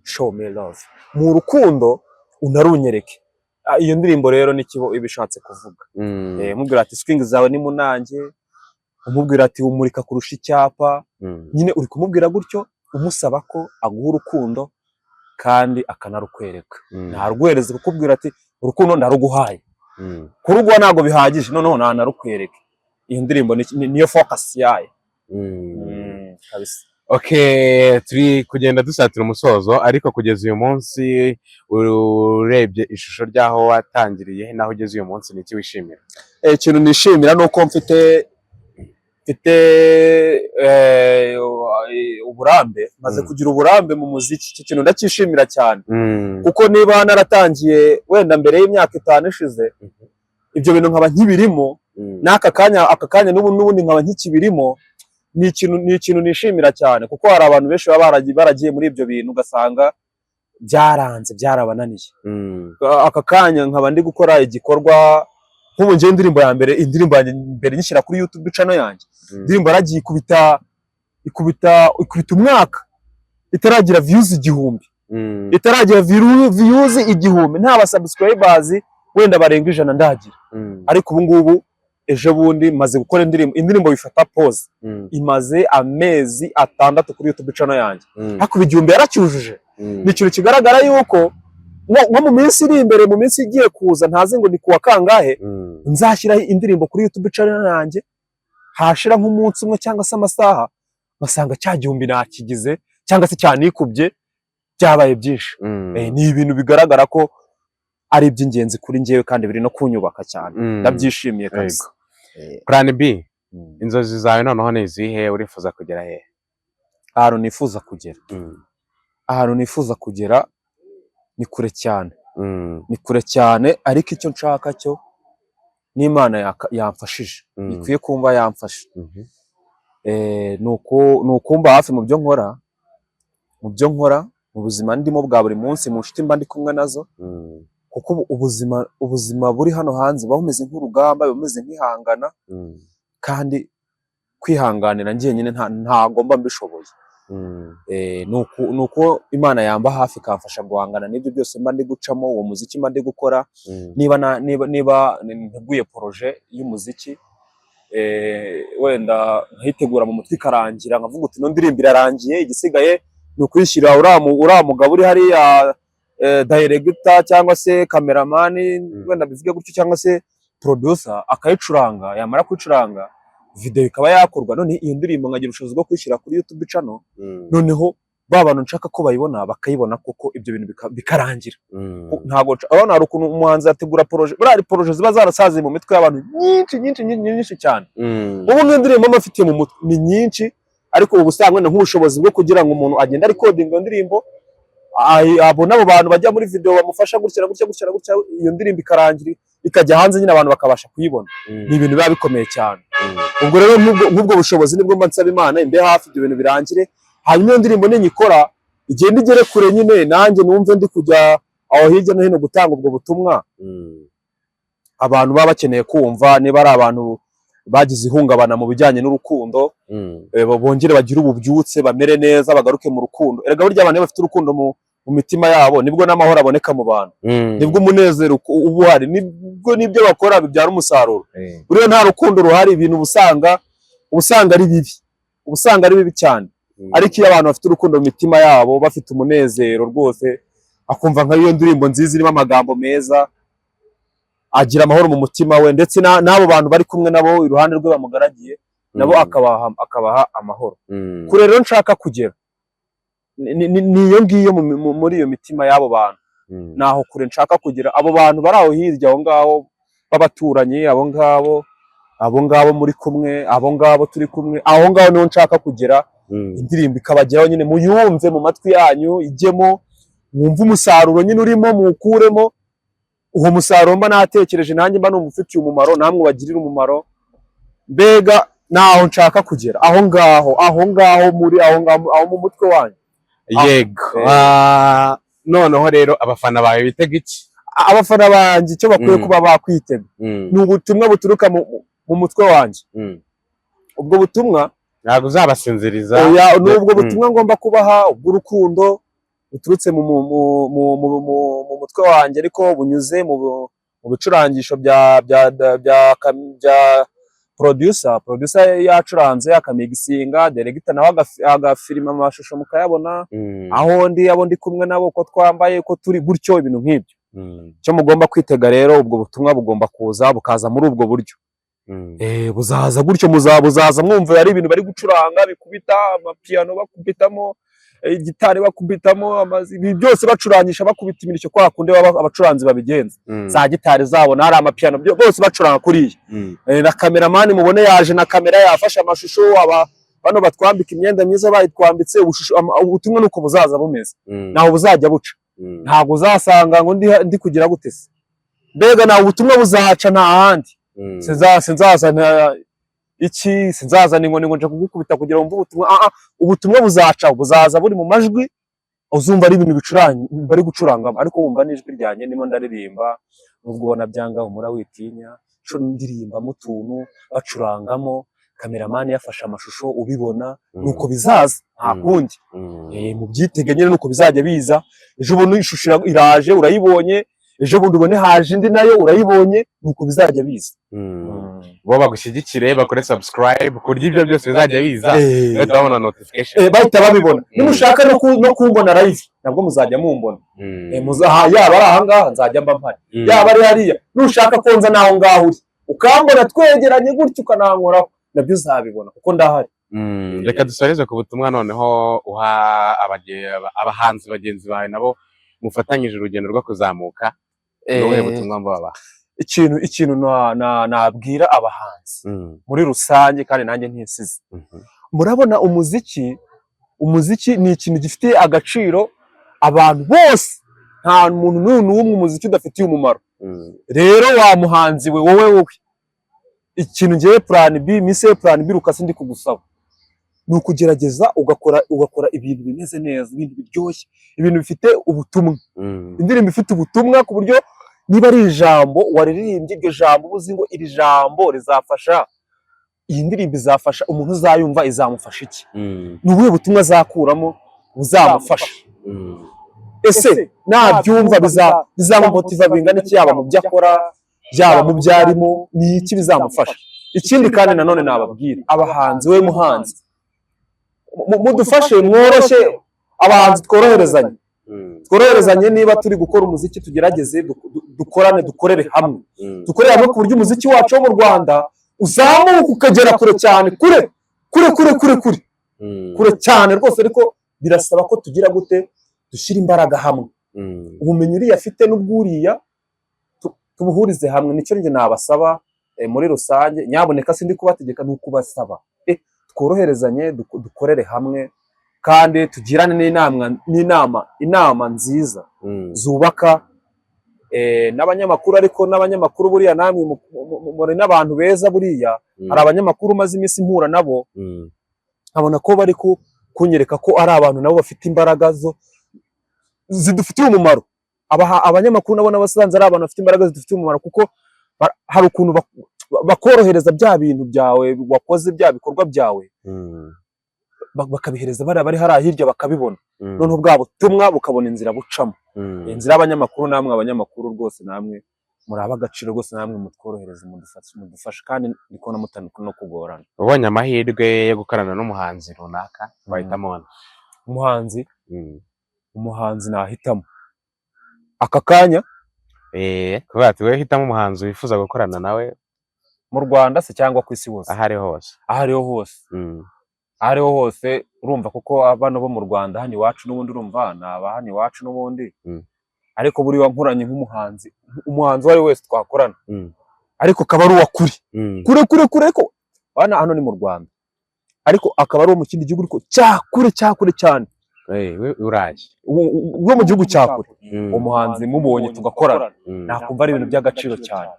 show me love, mu rukundo unarunyereke. Iyo ndirimbo rero ni iba ishatse kuvuga. Umubwira ati: "Swing zawe ni munange", umubwira ati: "Umurika kurusha icyapa". Nyine uri kumubwira gutyo, umusaba ko aguha urukundo kandi akanarukwereka. Ntarwohereze kukubwira ati: "Urukundo ndaruguhaye". Kuruguha ntabwo bihagije, noneho ntanarukwereke. Iyo ndirimbo niyo focus yayo. Kabisa. Okay, turi kugenda dusatira umusozo, ariko kugeza uyu munsi, urebye ishusho ry'aho watangiriye n'aho ugeze uyu munsi, ni iki wishimira? Ikintu nishimira ni uko mfite Mfite uburambe, maze kugira uburambe mu muziki. Icyo kintu ndacyishimira cyane, kuko niba naratangiye wenda mbere y'imyaka 5 ishize, ibyo bintu nkaba nkibirimo n'aka kanya, aka kanya n'ubu n'ubundi nkaba nkikibirimo, ni ikintu nishimira cyane, kuko hari abantu benshi baba baragiye muri ibyo bintu ugasanga byaranze, byarabananiye. Aka kanya nkaba ndi gukora igikorwa nk'ubu ngewe indirimbo ya mbere, indirimbo yanjye mbere nyishyira kuri YouTube channel yanjye, indirimbo yaragiye ikubita umwaka itaragira views 1000, itaragira views 1000, nta ba subscribers wenda barenga 100 ndagira. Ariko ubu ngubu ejo bundi maze gukora indirimbo bifata pause, imaze amezi 6 kuri YouTube channel yanjye, ariko 1000 yaracyujuje. Ni ikintu kigaragara yuko nko mu minsi iri imbere, mu minsi igiye kuza, ntazi ngo ni kuwa kangahe, nzashyiraho indirimbo kuri YouTube channel yanjye, hashira nk'umunsi umwe cyangwa se amasaha, ngasanga cya gihumbi nakigize cyangwa se cyanikubye, byabaye byinshi. Ni ibintu bigaragara ko ari iby'ingenzi kuri njyewe kandi biri no kunyubaka cyane. Ndabyishimiye kabisa. Plan B, inzozi zawe noneho ni izihe? Urifuza kugera he? Ahantu nifuza kugera, ahantu nifuza kugera ni kure cyane, ni kure cyane, ariko icyo nshaka cyo n'Imana yamfashije, ikwiye kumva yamfasha, ni ukumba hafi mu byo nkora, mu buzima ndimo bwa buri munsi, mu nshuti mba ndi kumwe nazo, kuko ubu ubuzima buri hano hanze buba bumeze nk'urugamba, buba bumeze nk'ihangana, kandi kwihanganira njyenyine ntago mba mbishoboye. Ni uko Imana yamba hafi ikamfasha guhangana n'ibyo byose mba ndi gucamo, uwo muziki mba ndi gukora. Niba nteguye projet y'umuziki, wenda nkayitegura mu mutwe ikarangira, nkavuga uti ino ndirimbo irarangiye, igisigaye ni ukuyishyira uriya mugabo uri hariya, director cyangwa se cameraman, wenda bivuge gutyo, cyangwa se producer, akayicuranga, yamara kuyicuranga video ikaba yakorwa, none iyo ndirimbo nkagira ubushobozi bwo kuyishyira kuri YouTube channel, noneho ba bantu nshaka ko bayibona bakayibona koko, ibyo bintu bikarangira. Ntabwo urabona hari ukuntu umuhanzi ategura projet, buriya hari projet ziba zarasaziye mu mitwe y'abantu nyinshi nyinshi nyinshi nyinshi cyane. Ubu nk'indirimbo mba mfitiye mu mutwe ni nyinshi, ariko ubu usanga wenda nk'ubushobozi bwo kugira ngo umuntu agende arecordinga iyo ndirimbo, abone abo bantu bajya muri video bamufasha gutya na gutya, gutya na gutya, iyo ndirimbo ikarangira ikajya hanze nyine abantu bakabasha kuyibona, ni ibintu biba bikomeye cyane. Ubwo rero nk'ubwo bushobozi nibwo mba nsaba Imana imbe hafi, ibyo bintu birangire, hanyuma iyo ndirimbo ninyikora igende igere kure nyine, nanjye numve ndi kujya aho hirya no hino gutanga ubwo butumwa abantu baba bakeneye kumva. Niba ari abantu bagize ihungabana mu bijyanye n'urukundo, bongere bagire ububyutse, bamere neza, bagaruke mu rukundo. Erega burya abantu iyo bafite urukundo mu mitima yabo, nibwo n'amahoro aboneka mu bantu, nibwo umunezero uba uhari, nibwo n'ibyo bakora bibyara umusaruro. Buriya nta rukundo ruhari, ibintu uba usanga ari bibi, uba usanga ari bibi cyane. Ariko iyo abantu bafite urukundo mu mitima yabo, bafite umunezero rwose, akumva nka iyo ndirimbo nziza irimo amagambo meza, agira amahoro mu mutima we, ndetse n'abo bantu bari kumwe nabo iruhande rwe bamugaragiye nabo akabaha amahoro. Kure rero nshaka kugera ni iyo ngiyo muri iyo mitima y'abo bantu, naho kure nshaka kugera. Abo bantu bari aho hirya, aho ngaho b'abaturanyi, abo ngabo muri kumwe, abo ngabo turi kumwe, aho ngaho niho nshaka kugera, indirimbo ikabageraho nyine, muyumve mu matwi yanyu, ijyemo, mwumve umusaruro nyine urimo, muwukuremo. Uwo musaruro mba natekereje nanjye mba numva ufitiye umumaro, namwe ubagirire umumaro. Mbega naho nshaka kugera, aho ngaho, aho ngaho muri aho ngaho, aho mu mutwe wanyu. Yego. Noneho rero abafana bawe bitega iki? Abafana banjye icyo bakwiye kuba bakwitega ni ubutumwa buturuka mu mutwe wanjye. Ubwo butumwa Ntabwo uzabasinziriza. Oya, ni ubwo butumwa ngomba kubaha, ubw'urukundo buturutse mu mutwe wanjye, ariko bunyuze mu bicurangisho bya producer. Yacuranze akamixinga, director nawe agafilima amashusho mukayabona, aho ndi, abo ndi kumwe nabo, uko twambaye, uko turi gutyo, ibintu nk'ibyo. Icyo mugomba kwitega rero, ubwo butumwa bugomba kuza, bukaza muri ubwo buryo. Buzaza gutyo, buzaza mwumva ari ibintu bari gucuranga bikubita amapiyano, bakubitamo. gitari bakubitamo amazi, ibi byose bacurangisha, bakubita imirishyo kwa kundi baba abacuranzi babigenza, za gitari zabo na hari amapiyano, bose bacuranga kuriya. Na kameramani mubone yaje na kamera yafashe amashusho, aba bano batwambika imyenda myiza bayitwambitse. Ubutumwa nuko buzaza bumeze, ntaho buzajya buca. Ntabwo uzasanga ngo ndi kugira gute se, mbega ntawe ubutumwa buzahaca, nta handi. Sinzazana iki, sinzazana inkoni ngo nje kugukubita kugira ngo wumve ubutumwa. Ah, ah, ubutumwa buzaca, buzaza buri mu majwi, uzumva ari ibintu bicuranga bari gucurangamo, ariko wumva n'ijwi ryanjye ndimo ndaririmba. Nubwo ubona byanga, humura witinya, ndirimbamo utuntu bacurangamo, kameramani yafashe amashusho, ubibona nuko bizaza, nta kundi. Mubyitege nyine nuko bizajya biza. Ejo ubona ishusho iraje urayibonye, ejo bundi ubone haje indi nayo urayibonye, nuko bizajya biza. Bo bagushyigikire, bakore subscribe ku buryo ibyo byose bizajya biza bahita babona notification. Bahita babibona. Nimushaka no kumbona live nabwo muzajya mumbona. Yaba ari ahangaha nzajya mba mpari, yaba ari hariya, nushaka ko nza n'aho ngaho uri ukambona twegeranye gutyo ukanankoraho, nabyo uzabibona kuko ndahari. Reka dusoreze ku butumwa noneho uha abahanzi bagenzi bawe nabo mufatanyije urugendo rwo kuzamuka. Ni ubuhe butumwa babaha? Ikintu nabwira abahanzi muri rusange, kandi nanjye ntisize, murabona umuziki ni ikintu gifite agaciro abantu bose, nta muntu n'umwe umuziki udafitiye umumaro. Rero wa muhanzi we, wowe ikintu ngewe Plan B mise, Plan B Rukasi, ndi kugusaba ni ukugerageza ugakora ibintu bimeze neza, ibintu biryoshye, ibintu bifite ubutumwa, indirimbo ifite ubutumwa, ku buryo niba ari ijambo waririmbye, iryo jambo uba uzi ngo iri jambo rizafasha iyi ndirimbo, izafasha umuntu uzayumva, izamufasha iki? Ni ubuhe butumwa azakuramo buzamufasha? Ese nabyumva bizamumotiva bingana iki, yaba mu byo akora, byaba mu byo arimo, ni iki bizamufasha? Ikindi kandi nanone nababwira abahanzi, we muhanzi, mudufashe mworoshye, abahanzi tworoherezanye, tworoherezanye. Niba turi gukora umuziki, tugerageze dukorane, dukorere hamwe, dukorere hamwe ku buryo umuziki wacu wo mu Rwanda uzamuka ukagera kure cyane, kure kure kure kure kure, kure cyane rwose. Ariko birasaba ko tugira gute? Dushyira imbaraga hamwe, ubumenyi uriya afite n'ubwuriya tubuhurize hamwe. Nicyo njye nabasaba muri rusange. Nyaboneka, sindi kubategeka, ni ukubasaba. Tworoherezanye, dukorere hamwe kandi tugirane n'inama, inama nziza zubaka. N'abanyamakuru, ariko n'abanyamakuru buriya namwe muri n'abantu beza buriya. Hari abanyamakuru maze iminsi mpura nabo, nkabona ko bari kunyereka ko ari abantu nabo bafite imbaraga zo zidufitiye umumaro. Abanyamakuru nabo n'abasanze ari abantu bafite imbaraga zidufitiye umumaro, kuko hari ukuntu bakorohereza bya bintu byawe wakoze, bya bikorwa byawe, bakabihereza bariya bari hariya hirya bakabibona, noneho bwa butumwa bukabona inzira bucamo, inzira y'abanyamakuru. Namwe abanyamakuru rwose, namwe muri ab'agaciro rwose, namwe mutworohereze, mudufashe, kandi ndi kubona mutari no kugorana. Ubonye amahirwe yo gukorana n'umuhanzi runaka, wahitamo nde? Umuhanzi? Umuhanzi nahitamo aka kanya? Kubera ati wowe hitamo umuhanzi wifuza gukorana nawe. Mu Rwanda se cyangwa ku isi hose? Aho ariho hose. Aho ariho hose. Aho ariho hose, urumva, kuko bano bo mu Rwanda hano iwacu n'ubundi, urumva ni aba hano iwacu n'ubundi. Ariko buriya nkoranye nk'umuhanzi, umuhanzi uwo ari we wese twakorana, ariko akaba ari uwa kure, kure kure kure, ariko hano hano ni mu Rwanda, ariko akaba ari uwo mu kindi gihugu, ariko cya kure, cya kure cyane. We uraye. Wo mu gihugu cya kure, umuhanzi mubonye tugakorana, nakumva ari ibintu by'agaciro cyane.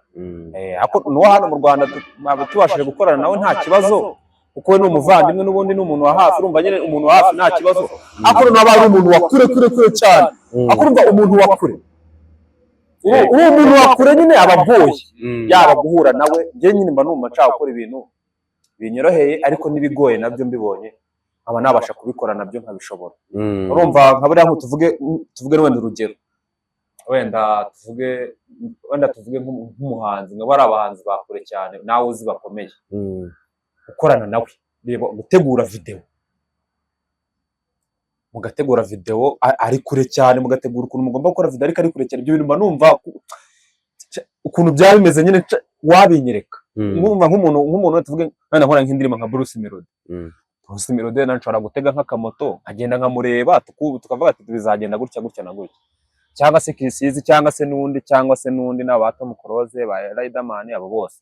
Ariko n'uwo hano mu Rwanda ntabwo tubashije gukorana nawe, nta kibazo, kuko we ni umuvandimwe n'ubundi, ni umuntu wa hafi. Urumva nyine umuntu wa hafi nta kibazo, ariko noneho aba ari umuntu wa kure kure kure cyane. Ariko urumva umuntu wa kure, uwo muntu wa kure nyine aba agoye, yaba guhura nawe. Njye nyine mba numva nshaka gukora ibintu binyoroheye, ariko n'ibigoye nabyo mbibonye nkaba nabasha kubikora, nabyo nkabishobora. Urumva nka buriya nko tuvuge wenda urugero, wenda tuvuge nk'umuhanzi nka bari abahanzi ba kure cyane nawe uzi bakomeye, gukorana nawe, reba gutegura video, mugategura video ari kure cyane, mugategura ukuntu mugomba gukora video ariko ari kure cyane. Ibyo bintu mba numva ukuntu byaba bimeze nyine wabinyereka. Nkumva nk'umuntu tuvuge wenda nkora nk'indirimbo nka Bruce Melody. Bruce Melody na nshobora gutega nk'akamoto nkagenda nkamureba, tukavuga ati bizagenda gutya gutya na gutya, cyangwa se Chriss Eazy, cyangwa se n'undi, cyangwa se n'undi, n'aba Tom Close, ba Riderman, abo bose.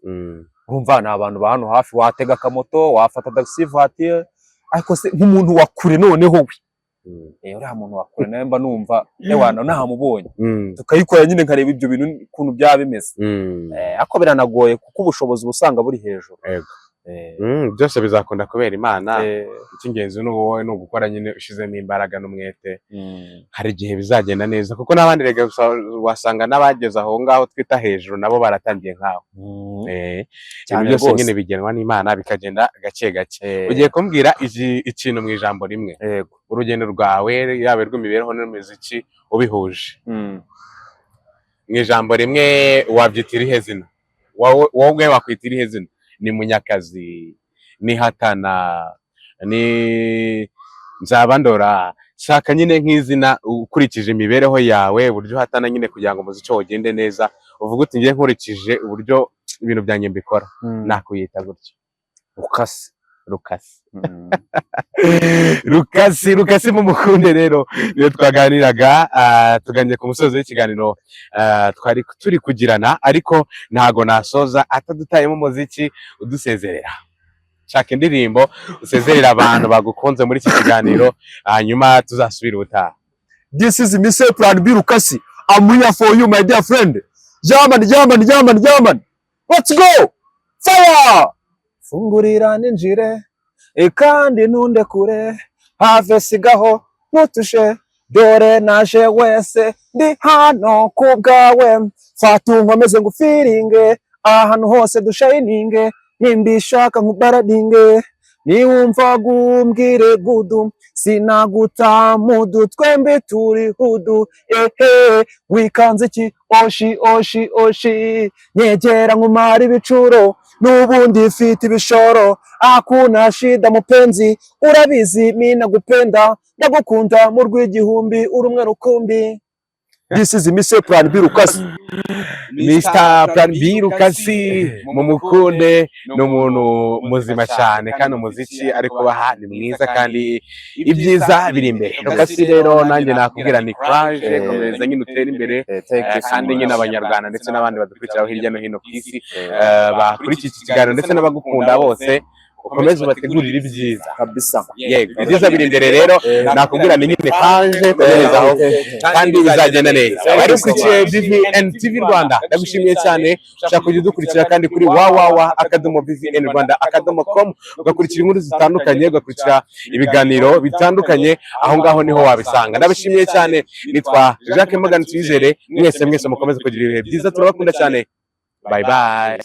Urumva ni abantu ba hano hafi, watega akamoto, wafata taxi voiture, ariko se nk'umuntu wa kure noneho we, uriya muntu wa kure nawe mba numva ewana namubonye, tukayikora nyine, nkareba ibyo bintu ukuntu byaba bimeze. Ariko biranagoye kuko ubushobozi uba usanga buri hejuru. Byose bizakunda kubera Imana. Icy'ingenzi ni wowe, ni ugukora nyine ushyizemo imbaraga n'umwete. Hari igihe bizagenda neza, kuko n'abandi rega wasanga n'abageze aho ngaho twita hejuru nabo baratangiye nkaho. Cyane Ibintu byose rwose. nyine bigenwa n'Imana, bikagenda gake gake. Ugiye kumbwira ikintu mu ijambo rimwe, Yego. urugendo rwawe, yaba urw'imibereho n'umuziki ubihuje, mu ijambo rimwe wabyita irihe zina? Wowe wakwita irihe zina? Ni Munyakazi, ni Hatana, ni Nzabandora? Shaka nyine nk'izina ukurikije imibereho yawe, uburyo uhatana nyine kugira ngo umuziki wawe ugende neza, uvuge uti ngiye nkurikije uburyo ibintu byanjye mbikora, nakwiyita gutya. Rukasi. Rukasi. Rukasi, Rukasi mumukunde. Rero niyo twaganiraga, tuganiriye ku musozo w'ikiganiro twari turi kugirana, ariko ntago nasoza atadutayemo umuziki udusezerera. Shaka indirimbo usezerera abantu bagukunze muri iki kiganiro, hanyuma tuzasubira ubutaha. This is Mr. Plan B Rukasi. I'm here for you, my dear friend. German, German, German, German. Let's go! Fire! Fungurira ninjire, kandi ntunde kure, have sigaho ntutushe, dore naje wese, ndi hano ku bwawe, fata unkomeze ngufiringe, ahantu hose dushayininge, nimbishaka nkubaradinge, niwumva gumbwire gudu, sinaguta mudu, twembi turi hudu, ehe, wikanze iki? Oshi, oshi, oshi, nyegera nkumara ibicuro, n'ubundi mfite ibishoro, hakuna shida mupenzi, urabizi mi nagupenda, ndagukunda mu rw'igihumbi, uri umwe rukumbi. This is Mr. Plan B Rukasi. Mr. Plan B Rukasi mumukunde, ni umuntu muzima cyane, kandi umuziki ari kubaha ni mwiza, kandi ibyiza biri imbere. Rukasi rero nanjye nakubwira ni courage, komeza nyine utere imbere. Kandi nyine Abanyarwanda ndetse n'abandi badukurikiraho hirya no hino ku isi, bakurikiye iki kiganiro ndetse n'abagukunda bose, ukomeze ubategurire ibyiza. Kabisa. Yego, ibyiza biri imbere. Rero nakubwira ni nyine courage, komerezaho kandi bizagenda neza. Wari ukurikiye BVN TV Rwanda, ndagushimiye cyane. Ushaka kujya udukurikira kandi kuri www.bvnrwanda.com, ugakurikira inkuru zitandukanye, ugakurikira ibiganiro bitandukanye, aho ngaho niho wabisanga. Ndabishimiye cyane, nitwa Jacques Morgan Tuyizere. Mwese mwese mukomeze kugira ibihe byiza, turabakunda cyane. Bye bye.